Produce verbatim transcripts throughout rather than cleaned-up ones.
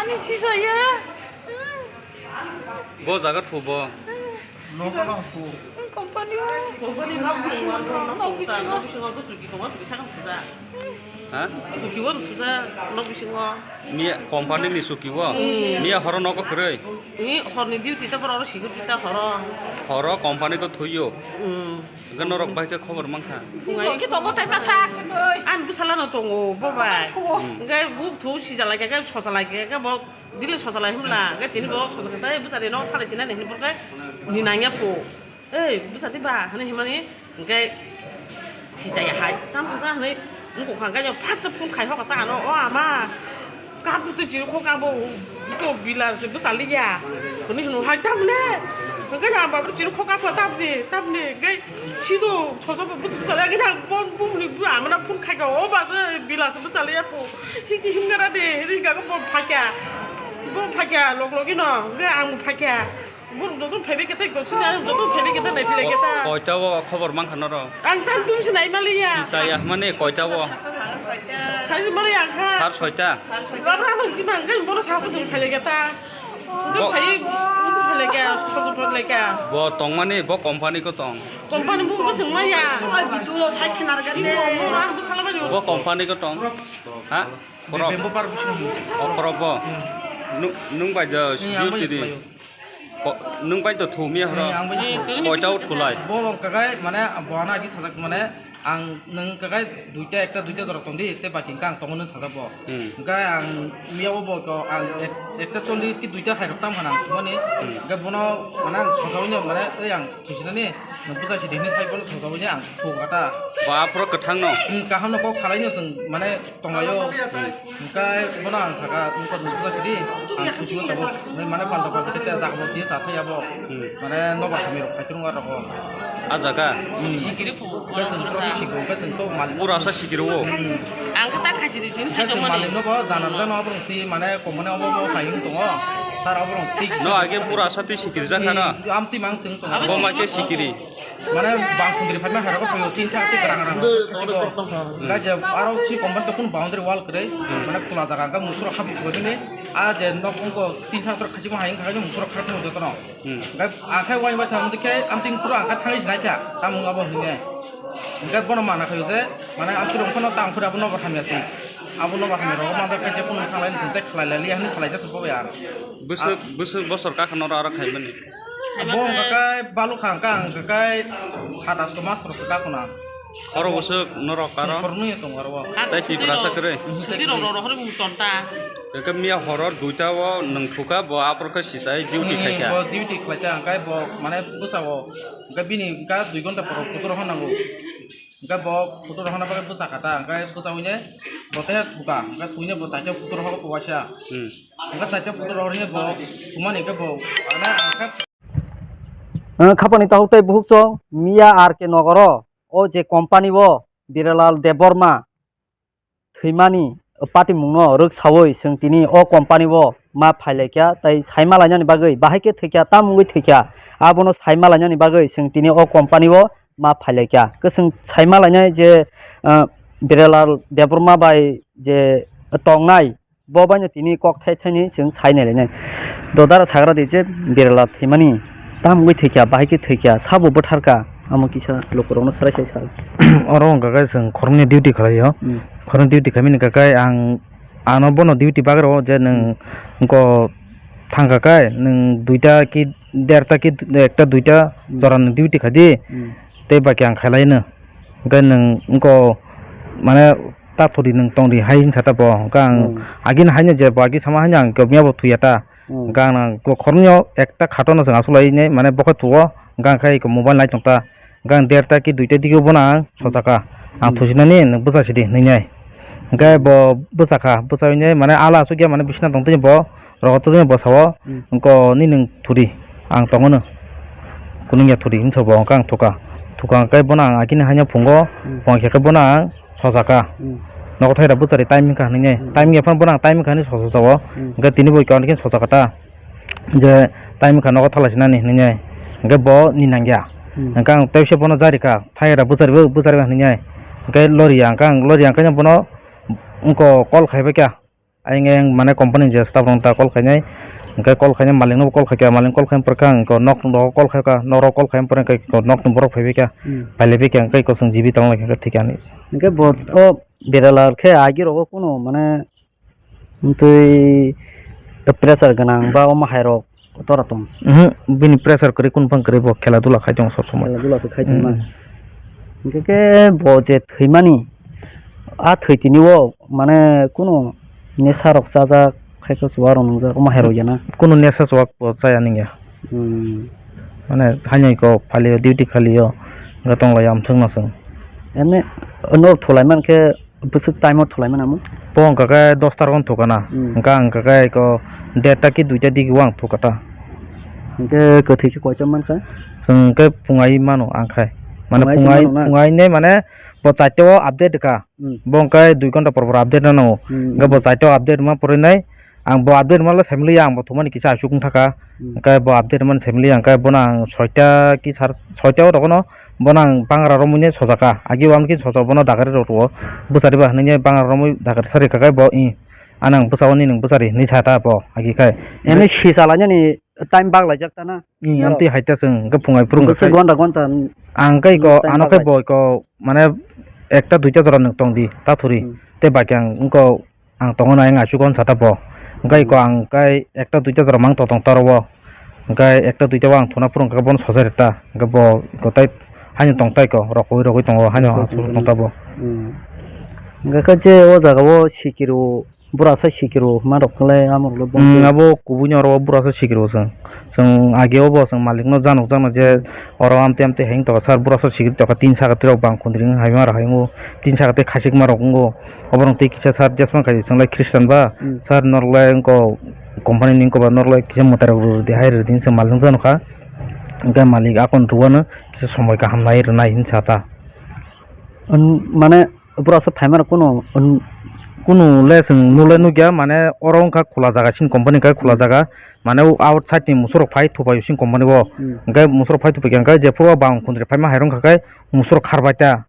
Ani sisaya. Bo jaga thu bo. Nogo nang thu. Company o. Company nok bisingo. Nok bisingo. Nok bisingo. Ha? Chuki o rwkhuja nok bisingo. Miya company ni chuki o? Hmm. Miya horo nogo kwrwi? Ni horni duty ta borok oro security ta horo. Horo company ko thuyo? Hmm. Hwnkhe norok bai khe khobor mankha? Phungai. Ki tongo tai masa kwrwi. Ani bwsala no tongo, bo bai. Thuo. Hmm. Hwnkhe buk thu sijalaikha khe sojalaikha khe bo dili sojalai hwnla. Hwnkhe tini bo sojakha tai bwsari no thalai sinani hwnwi bo khe ni nangya phu. Ei, bwsa tei ba, hwnwi himani, hwnkhe sijaya hai. Tamo kha sa hwnwi, wngkha khe phatsa phone khai hokha ta ano, "O ama, kap twi chirikho kabo, ko bila se bwsa liya." Hwnwi hwnwi hai, "Tamne?" Hwnkhe ang babar chirikho kabo, "Tamne, tamne?" Hwnkhe sido sojo bo bwsa bwsa liya, hwnkhe ang phone bumni bwsa amana phone khai kha, "O ba je bila se bwsa liya pho." Hiji himgara de, hwnwi kha bo phakya. Bo phakya, lok logino, hwnkhe ang phakya. Borok joto phaibai khe tei gosini, ang joto phaibai khe tei naiphilai khe ta. Ko-, koita o khobor mankha norok? Ang tam tum se naimaliya. Sisaya hwnmani koita o? Saisi maliya ang kha. Sar soita? Labra ang jima ang kha, bono sa bwswng phailai khe ta. Bo- Phai, phailaikha, sojo phailaikha. Bo tongmani, bo company ko tong? Company bo bwswng maya. Oi, bitu lo sai khinar gande. Bo ang bwsala mani. Bo company ko tong? Ha? Korok? Bamboo park bisingo. O korok bo? Hmm. Nung, nung bai do, Hmm, ang bai duty di. Bai. Ko-, nwng bai to thumya horo? Ee, ang bai to. Koita o thulai? Bo wng kakai, mane, bo ano agi sajak, mane, ang nwng kakai duita, ekta, duita jora tong di, tei baki hwnkhe ang tongo nung sajak bo. Hmm. Hwnkhe ang miya o bo ko, ang ek-, ekta chollish ki duita khairok tam hwnang thumani. Hmm. Hwnkhe bono, mane, ang sajagwi no, mane, ei ang thusinani, nwng bwsa sidi hinwi sai bono sajagwi no ang thukha ta. Bo aphuru kwthang no? Hmm, kaham no kok salai no chwng, mane, tonglaio. Hmm. Hwnkhe bono ang saka, wngkha nukjak sidi, ang thusigo tongo. Hwnwi mane palta palta khe jaga bo tiya cha thai abo. Hmm. Mane nobar hamya rok phai tongo aro. Ah jaga? Hmm. Hwnkhe chwng prosi sikro, hwnkhe chwng to malik. Pura sa sikiro o? Hmm. Ang khe ta khachi di sini. Hwnkhe chwng malik no bo jana jano abo rok twi mane company abo bo phai wng tongo. Sir abo rok twi. No age pura sa twi sikirjak kha na? Hmm. Amtwi mang chwng tongo. Bo ma khe sikiri? Mane bang sundri phaima hai rogo phaio tin sak tei kwrang kwrang khasibo. Hwnkhe je aro si company to kunu boundary wall kwrwi, mane khula jaga hwnkhe musuk rok kha bwthugo nini. A je nok wngkha tin sak tor khasibo hai wngkha khe musuk rok kha thangwi jotono. Hmm. Hwnkhe ang khe uaini bai thang wngkhe amtwi phuru ang khe thangwi sinai kha, tamo wng abo hinwi. Hwnkhe bono mana khaio je mane amtwi rok phano tamo phuru abo nobar hamya se. Abo nobar hamya rogo manjak khe je kunu thanglai ni chwng tei khlai lai liya hinwi salai jak se bo bai aro. Bwswk, bwswk bosor kakha noro aro khaimani? Bo wngkha khe balukha wngkha, wngkha khe sat asto mas rok se kakuna. Oro bwswk norok karo? Chwng phornwi tongo aro o. Tei Tiprasa kwrwi? Suti rok rok rohorwi mung tonta. Hwnkhe miya horo duita o nwng thukha, bo aphuru khe sisai duty khaikha. Hmm, bo duty khlaikha, hwnkhe bo mane bwsa o, hwnkhe bini wngkha dui ghonta poro photo rohor nango. Hwnkhe bo photo rohorna bagwi bwsa kha ta, hwnkhe bwsa hwnwi bo tei thuka, hwnkhe thwino bo chaita photo rohor waisa. Hmm. Hwnkhe chaita photo rohorwi bo thumani hwnkhe bo, mane, hwnkhe. Khapani takhuk tei bukhuk chwng miya R K nogoro o je company o Biralal Debbarma thwimani patimungno rwksaui chwng tini o company o ma phailaikha tei saima lainani bagwi bahai khe thwikha, tamo wngwi thwikha, abono saima lainani bagwi chwng tini o company o ma phailaikha. Kwchwng saima lainai je, ah, Biralal Debbarma bai je tongnai, bo baino tini kok thai thaini chwng sai nai lainai. Dodara sagra di je Biralal thwimani tamo wngwi thwikha, bahai khe thwikha, sabo bwtharkha, amo kisa lukurokno sarai sai sal. Oro wngkha khe chwng khoroknwi duty khlaio. Hmm. Khoroknwi duty khaimani hwnkha khe ang, ano bono duty bagwi rwo je nwng wngkha thangkha khe nwng duita ki derta ki ekta duita Hmm. jorani duty khai di. Hmm. Tei baki ang khailai no. Hwnkhe nwng wngkha mane ta thudi nwng tongdi hai hinsa ta bo. Hwnkhe ang Hmm. agini haino je bo agi sama haino ang khe miya bo thuya ta. Hmm. Hwnkhe ang nang khoroknwi o ekta khatokno chwng achuk lai nai mane bokhok thugo. Hwnkhe ang khe mobile nai tong ta. Hwnkhe ang derta ki duita digi bono ang Hmm. sochakha. Ang Hmm. thusinani nwng bwsa sidi hwnwi nai. Hwnkhe bo bwsakha, bwsaui nai mane ala achukya mane bisina tong tei bo. Rogo tubui bwsao Hmm. wngkha nini thudi ang tongo no. Kunungya thudi hinwi sabo hwnkha ang thuka. Thuka hwnkhe bono ang agini haino phungo, Hmm. phungo khe bono ang sochaka. Hmm. Nogo thaira bwchari time wngkha hinwi. Hmm. Time wngya phano bono ang time wngkha hinwi sochajao. Hmm. Hwnkhe tini bo khe sochaka ta. Je time wngkha nogo thalai sinani hinwi. Hwnkhe bo ni nangya. Hmm. Hwnkhe ang tei se bono jarikha. Thaira bwchari bo bwchari hinwi. Hwnkhe loriya hwnkhe ang loriya hwnkhe bono wngkha call khaibaikha. Ayang ayang mane company je staff rok ta call khainai, hwnkhe call khainai malik no call khaikha, malik call khaina pore khe ang nok rok call khaikha, nok rok call khaina pore khe nok ni borok phaibaikha, Hmm. phailaibakha hwnkhe kosong G B tong lai kha thik ani. Hwnkhe bo o berala khe agi rogo kuno mane twi pressure gwnang ba omo hai rok tora tong. Mhm, bini pressure kwrwi kunu phang kwrwi bo khela dula khai tongo sob somoi. Khela dula khe khai tongma. Mm. Hwnkhe khe bo je thwimani, a thwi tini o mane kunu nesa rok chajak khai khe chuwa rok nungjak omo hai rok ya na? Kunu nesa chuwak bo chaya nungya. Hmm. Mane haino iko phalio duty khalio wngkha tonglaio amswk naswng. Ene no thulai mankhe bwswk time o thulai mano? Bo wngkha khe dosta rok thukana. Hmm. Hwnkhe ang hwnkha khe iko derta ki duita digi o ang thukata. Hwnkhe kwthwi khe koicham mankha? Chwng khe phungai mano ang khai. Mane phungai phungai, mano na? Phungai ne mane bo chaita o update kha. Hmm. Bo wngkha dui ghonta por por update rwna nango. Hmm. Hwnkhe bo chaita o update rwma porwi nai ang bo update rwma le saimiliya ang bo thumani kisa aswk wngthaka. Hmm. Hwnkhe bo update rwmani saimiliya hwnkhe bono ang soita ki sar soita o rogono bono ang bangra romwi nai sojaka. Agi o amtwi soja bono dagari rw rwo. Bwchari ba hwnwi nai bangra romwi dagari sari kha khe bo i. Ano ang bwsa o nini bwchari hinwi sa ta bo agi khai. Eno si chalainani time bak laijak ta na? Hmm, amtwi hai ta chwng hwnkhe phungai phuru hwnkhe gonta gonta. Ang khe iko time ano khe bak lai. Bo iko mane ekta duita jora nwng tong di ta thuri. Hmm. Tei bai khe ang wngkha ang tongo na ang aswk gon sata bo. Hwnkhe iko ang kai ekta duita jora mang totong taro bo. Hwnkhe ekta duita o ang thuna phuru hwnkhe bono sojai rwta. Hwnkhe bo iko tai haino tong tai ko rokoi rokoi tongo haino aswk tong ta bo. Hmm. Hwnkhe khe je o jaga o sikiro bura sa sikiro ma rok khlai amo rok le bong. Hmm, abo kubui ni oro o bura sa sikiro chwng. Chwng age o bo chwng malik no janok janok je oro amtwi amtwi hai wng tongkha sir bura sa sikiro tongkha tin saka twi rok bang khundri wng hai ma rok hai wngo tin saka twi khachikma rok wngo. Oborok twi kisa sir jesma khai chwng lai Christian ba, hmm, sir norok lai wngkha company ni wngkha ba norok lai kisa mwtai rok rw rw di hai rw di hinwi chwng malik no janokha. Hwnkhe malik akon rwano kisa somoi kaham nai rwnai hinwi sa ta. Mane bura sa phaima rok kunu, kunu le chwng nulai nukya mane oro wngkha khula jaga chini company wngkha khula jaga mane outside ni musurok phai thupai chini company o. Hmm. Hwnkhe musurok phai thupai khe hwnkhe jephuru bang khundri phaima hai rwngkha khe musurok kharbai ta.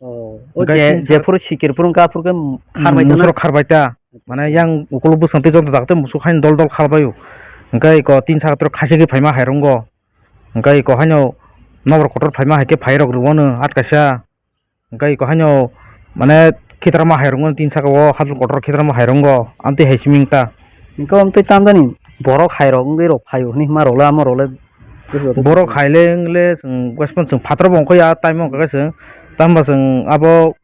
Oh, o hwnkhe je, chini jephuru sikir phuru wngkha aphuru khe kharbai ta na? Musurok kharbai ta. Mane yang ukuluk bwskango tei joto jaga tei musuk haino dol dol kharbaio. Hwnkhe iko tin saka twi rok khachigwi phaima hai rwngo. Hwnkhe iko haino nokbar kotor phaima hai khe phai rok rwano at kaisa. Hwnkhe iko haino mane khitarma hai rwngo tin saka o hadul kotor khitarma hai rwngo amtwi hai simi wngta. Hwnkhe amtwi tamjani borok hai rok wngwi rok phaio hinwi hima rok le amo rok le. Borok hai le wng le chwng westphano chwng phataro bo wngkha ya time o wngkha khe chwng tamo chwng abo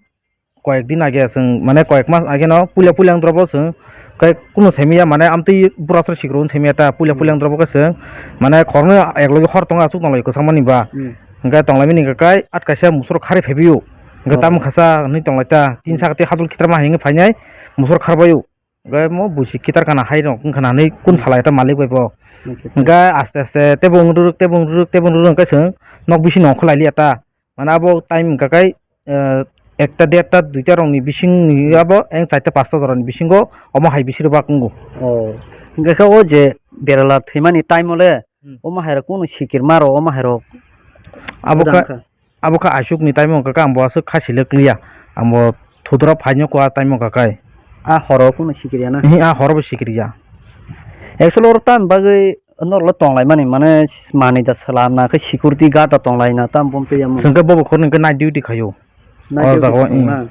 koyek din age chwng mane koyek mas age no puila puila wng dorobo chwng khe kunu simi ya mane amtwi bura sor sikiro wng simi ya ta puila puila wng dorobo khe chwng mane khoroknwi eklogi hor tongo aswk tonglaio kwchangmani ba. Hmm. Hwnkhe tonglaimani hwnkhe kai at kaisa musurok kharwi phaibaio. Hwnkhe tamo khasa hinwi tonglaita tin saka tei hadul khitarma hai wngwi phainai musurok kharbaio. Hwnkhe mo buisi khitar kana hai rok wngkha na hinwi kun salai ta malik bai bo. Hwnkhe aste aste tebo wng rwrwk tebo wng rwrwk tebo wng rwrwk hwnkhe chwng nok bisingo ongkhorlai liya ta. Mane abo time hwnkha khe, eh, ekta derta duita rokni bisingni abo eng charta pasta jorani bisingo omo hai bisi rwbak wngo. Oh, hwnkhe khe o je berala thwimani time o le Hmm. omo hai rok kunu sikir ma rok omo hai rok. Abo kha, abo kha aswkni time o hwnkha khe ang bo aswk kha sile kliya. Ang bo thudra phaino kua time o hwnkha khe. A horo kunu sikir ya na? Ihi, a horo bo sikir ya. Actually oro tam bagwi norok le tonglaimani, mane manwi da swlamna khe security guard rok tonglaina tam bumtwi ya mo. Chwng khe bobo khorni hwnkhe night duty khaio. O jaga o,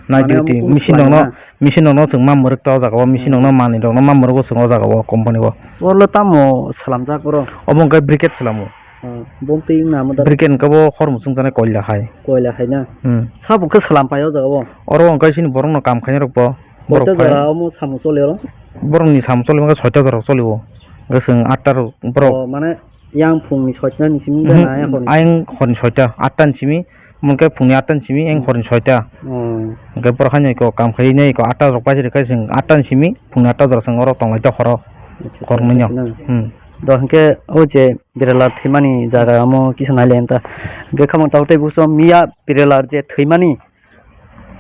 night duty. Machine rokno, machine rokno chwng ma mwrwk ta o jaga o, machine rokno manwi rokno ma mwrwgo chwng o jaga o company o. Oro le tamo swlamjak oro? Obo hwnkhe briquette swlamo. Bumtwi wngna amo da. Briquette hwnkhe bo hor mwchwng janai koila hai. Koila hai na? Hmm. Sabo khe swlam pai o jaga o? Oro hwnkhe chini borokno kam khainai rok bo. Borok phai. Soita jora omo samung choli oro? Borokni samung choli hwnkhe soita jora choli o. Hwnkhe chwng atta rok borok. O, mane yang phungni soita ni simi da na yang horni? Ayang horni soita, atta ni simi, hwnkhe phungni atta ni simi, ayang horni soita. O. Hwnkhe borok haino iko kam khai nai iko atta rok paisari khai chwng atta ni simi, phungni atta jora chwng oro tonglai ta horo. Acha, acha, khoroknwi no. Acha, acha. Hmm. Do hwnkhe o je Birala thwimani jaga omo kisa nailai ta. Hwnkhe khamang tabuk tei buso miya Birala je thwimani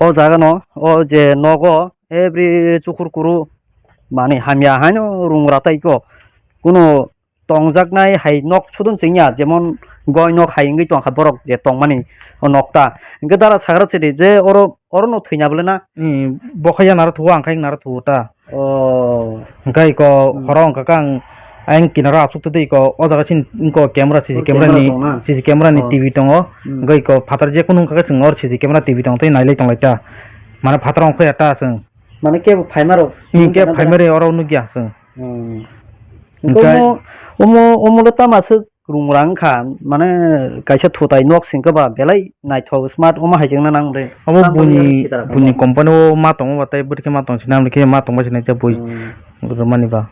o jaga no, o je nogo every chukur kuru manwi hamya haino rung ratai ko. Kuno tongjaknai hai nok sudun chwngya, jemon goi nok hai wngwi tongkha borok je tongmani o nok ta. Hwnkhe dara sagra chidi je oro, oro no thwina bole na? Hmm, bo khe yang naro thuo, ang khe yang naro thuo ta. Oh. Hwnkhe iko Hmm. horo wngkha khe ang ayang kinaro achuk twi iko o jaga sini iko camera, C C Oh, camera camera ni, tongna? C C camera ni Oh. T V tongo. Hmm. Hwnkhe iko phatar je kunu wngkha khe chwng or C C camera T V tong tei nailai tonglai ta. Mane phatar wngkha ya ta chwng. Mane kebo phaima rok Hwnkhe nukya na phaima ri oro nukya chwng. Hmm. Hwnkhe Omo, omo, omo le tama swk Rungrang kha, mane kaisa thutai nok singkhe ba belai naithok smart omo hai jengna nang de. Abo Tamo buni, ya khitarang buni tamo. Company o ma tongo ba tei bwrwi khe ma tong sinai, amtwi khe ma tong bai sinai tei bui Hmm. rwmani ba.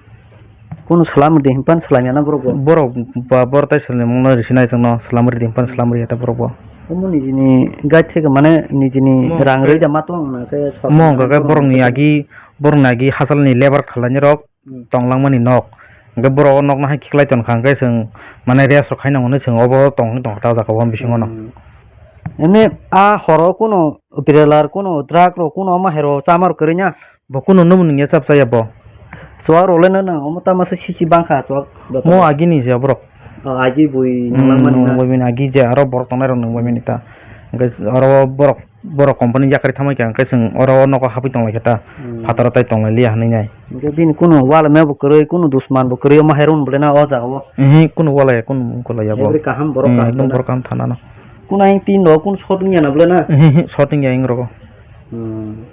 Kunu salam rwdi hinpan salam ya na borok bo? Borok ba, borok tai salni mungno rw sinai chwngno, salam rwdi hinpan salam rwya ta borok bo. Omo nijini guide theke mane nijini Mo rang hwnkhe rwi da ma tong na khe sot Mo na hwnkha khe borok borokni ni agi, borokni agi hachal ni lebar khalai rok Hmm. tong langmani nok. Hwnkhe borok o nokno hai khiklai tongkha, hwnkhe chwng mane rest rok khaina hwnwi chwng obo tongwi tongkha ta o jaga o bisingo no. Hmm. Emni a horo kuno birelar kuno drug rok kuno omo hai rok chama rok kwrwi na? Bo kuno nwng nungya chap chaya bo. Chuwak rok le no nang omo tama se sisi bangkha chuwak. Mo agini je borok. Oh, agi bui Hmm, nung langmani na? Nung bai mani agi je aro borok tongnai rok nung bai mani ta. Hwnkhe aro borok Borok company yakarwi thangbai kha, hwnkhe chwng oro o nogo habwi tonglaikha ta, Hmm. phataro tai tonglai liya hwnwi nai. Hwnkhe bini kunu wala mebo kwrwi, kunu dusman bo kwrwi, omo hai rwng bwlai na o jaga o? Ehe, kunu wala ya, kunu wngkha lai ya bo. Ekdom kaham borok Hmm, kaham ekdom na? Borok kaham thana no. Kunu ayang tin rok, kunu shot wngya na bwlai na? Ehe, ehe, shot wngya ayang rogo. Hmm.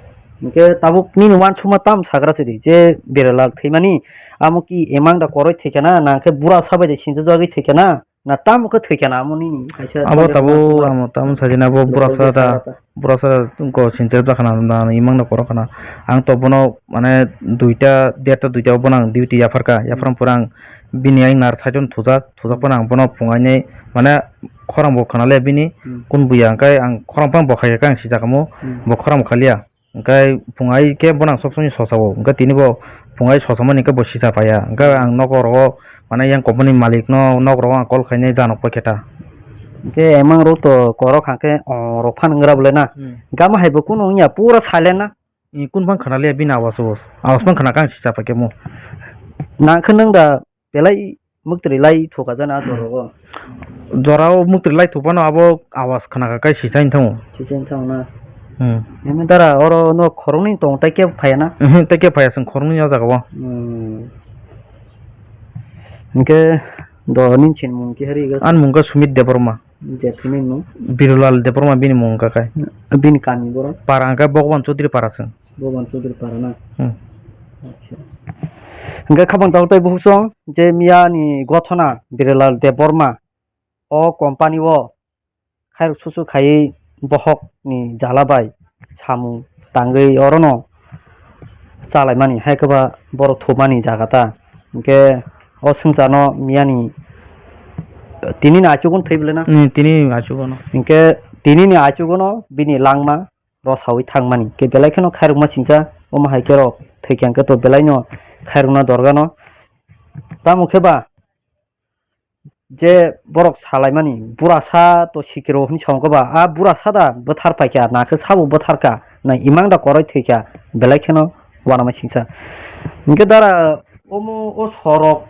Hwnkhe tabuk nini uansukma tam sagra sidi, je Biralal thwimani, amo ki emang da koroi thwikha na, na khe bura sabai de sinjajagwi thwikha na? Na tamo khe thwikha na amo nini kaisa Abo tamo tabuk, amo tamo sajina abo borok borok sa da, borok sa da ko sinter da khana na imang no korok khana. Ang to bono mane duita, derta duita bono ang duty yaphar kha, yaphar pore ang bini ayang nar side o thujak, thujak bono ang bono phung aini mane khorang bo khana le bini Hmm. kun buya hwnkhe ang khorang phang bo khai kha ang sijak mo Hmm. bo khorang bo khaliya. Hwnkhe phung ai khe bono ang sob somoi sosa o. Hwnkhe tini bo phung ai sosa mani hwnkhe bo sisa paiya. Hwnkhe ang nogo rogo mane yang company malik no nog rogo ang call khainai janok paikhe ta. Hwnkhe emang rok to korok hwnkhe o rok phan wngra bwle na. Hmm. Gama hai bo kunu wngya pura silent na. Ni kun phang khana le bini awas o. Awas phang khana khe ang sisa paikhe mo. Nang khe nwng da belai mwktwrwi lai thukajana a jora o. Jora o mwktwrwi lai thukphano abo awas khna kha kai sisa wng thango. Sisa wng thango na. Hmm. Emo dara oro no khoroknwi tong tai kebo phaiya na? Mhm, tai kebo phaiya chwng khoroknwi o jaga o. Hmm. Hwnkhe do nini sinimung khe hari ga? Ani mung khe Sumit Debbarma. Je thwini mung? Birulal Debbarma bini mung wngkha kai. Bini kami borok? Para wngkha Bhagwan Chaudhary para chwng. Bhagwan Chaudhary para na? Hmm. Acha. Hwnkhe khabang tabuk tei bukhuk song je miya ni gothona Birulal Debbarma o company o khairok susu khaiwi bohok ni jala bai samung tangwi orono chalaimani, hai khe ba borok thumani jaga ta. Hwnkhe o swngcharno miyani tini ni achugo thwi bwlai na? Hmm, tini ni achugo no. Hwnkhe tini ni achugo no bini langma rosawi thangmani. Khe belai kheno khairokma singcha, omo hai khe rok thwikha hwnkhe to belai no khairokna dorgano. Tamo khe ba je borok salaimani, burasa to sikiro hwnwi sa wngkha ba, a burasa da bwthar paikha, na khe sabo bwtharkha, na imang da koroi thwikha, belai kheno uanama singcha. Hwnkhe dara omo o sorok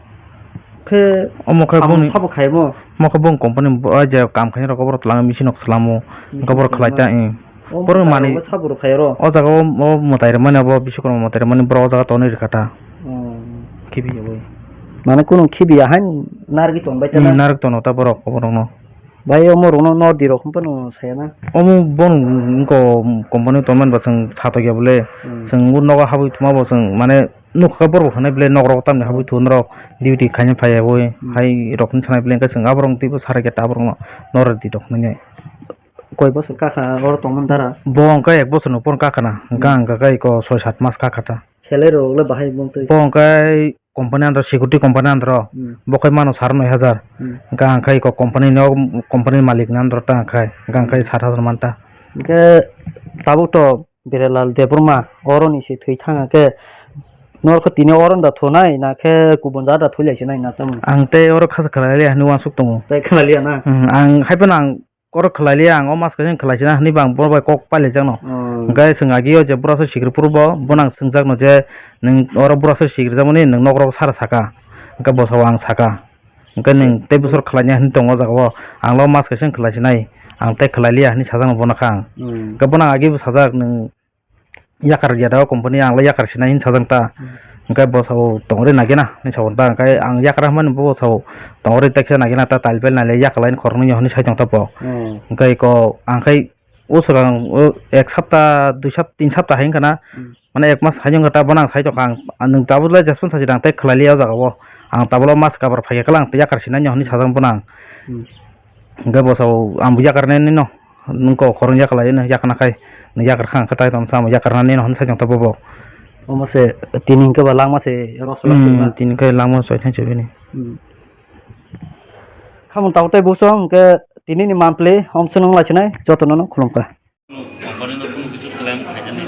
khe Omo khe samung boni, sabo khaimo. Omo khe bong company bo, o je kam khainai rok borok twlangwi machine rok swlamo, hwnkhe borok khlai ta, eh. O borok mwtai mani rok sabo rok khai oro. O jaga o, o mwtai rwmani abo Biswakarma mwtai rwmani borok o jaga tonwi rwkha ta. Oh. Khibiya bai. Mane kunu khibiya hai narwgwi tong bai ta na? Hmm, narwk tono ta borok, borok no. Bai omo rok no nordi rok phano saya na? Omo bong wngko company tongmani ba chwng satok ya bole. Hmm. Chwng nogo habwi thuma bo chwng mane nukha borok bo hwnwi bole nok rok tamni habwi thun rok duty khaina phaiya bai Hmm. hai rok ni sanai bole hwnkhe chwng aborok twibo sarai khe ta aborok no nordi rok hwnwi. Koi bosor kakha oro tongmani dara? Bo hwnkhe ek bosor ni upor kakha na. Hwnkhe Hmm. ang hwnkhe eko soi sat mas kakha ta. Salary rok le bahai bong twi? Bo hwnkhe company under, security company under o. Hmm. Bo khai mano sar noi hajar. Hmm. Hwnkhe ang khai eko company ni o, company ni malik ni under o ta ang khai. Hwnkhe ang khai Hmm. sat hajar man ta. Hwnkhe tabuk to Biralal Debbarma oro ni se thwi thang khe nor khe tini oro da thunai na khe kubun jaga da thwi lai se nai na tamo? Ang tei oro khasa khlai liya hinwi uansuk tongo. Tai khlai liya na? Hmm, ang hai phano ang oro khlai liya, ang o mas kaisa khlai sina hinwi bo ang bono bai kok pailaijakno. Oh. Hwnkhe chwng agi o je bwrasa sikiri phuru bo, bono ang swngjakno je, "Nwng oro bwrasa sikiri jakmani nwng nok rok sara saka?" Hwnkhe bo sao, "Ang saka." Hwnkhe nwng tei bwswk khlaina hinwi tongo o jaga o, ang lo mas kaisa khlai sinai, ang tei khlai liya hinwi sajakno bono kha ang. Hmm. Hwnkhe bono ang agi bo sajak, "Nwng yakar ya da o company ang le yakar sinai hin sajang ta. Hmm. Hwnkhe bo sao tongri nagina ni sao ta, hwnkhe ang yakar hwnmani bo sao tongri teksa nagina ta, talpel nai le yakar line khoroknwi hwnwi sai tong ta bo. Hmm. Hwnkhe ko ang khai o swkang o ek sapta, dui sapta, tin sapta hai wngkha na, Hmm. mane ek mas hai wngkha ta, bono ang sai tongkha, ang, ang nwng tabuk le jespan sajak ang tei khlai liya o jaga o, ang tabuk le mas kabar phai khe lang tei yakar sinai hwnwi sajak bono ang. Hmm. Hwnkhe bo sao ang bo yakar nai nino, nwng kok khorang yakar lai no yakar nakhai, nwng yakar kha hwnkhe tai tong samo yakar nani no hwnwi sai tong ta bobo. Omo se tini hwnkhe ba langma se rosla Hmm, tini khe langma soi thang chubini. Hmm. Khamung tau tei buso hwnkhe tini ni mampli omsonong lai sinai joto no khulum kha. Company no kunu kichu claim khainani,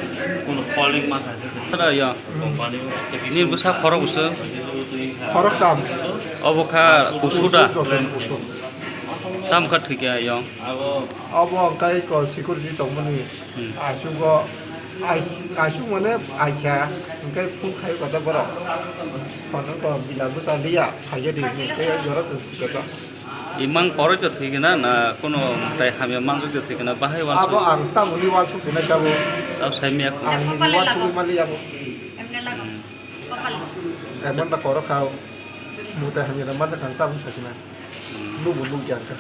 kunu calling ma khainani. Ada ya. Company ni bwsa khorok bwsa. Khorok tam. Obo kha kusu da. Kusu, kusu. Tam kha thwikya yong. Abo ang kai ko security tongmani. Hmm. Achugo, ai, achu mane aikha, hwnkhe phone khai kota borok. Phone ko bila bwsa liya, khaiya di, hwnkhe jora se kota. Imang koroi to thwigwna na kuno tai hamya manjak to thwigwna bahai wan Abo ang tamoni wansuk sinai kabo. Tao saimya ko. Ang ni wansuk mali abo. Emon ta korok kha. Mutai hamya manjak ang tamoni sakina. Nubu nukya ang kha.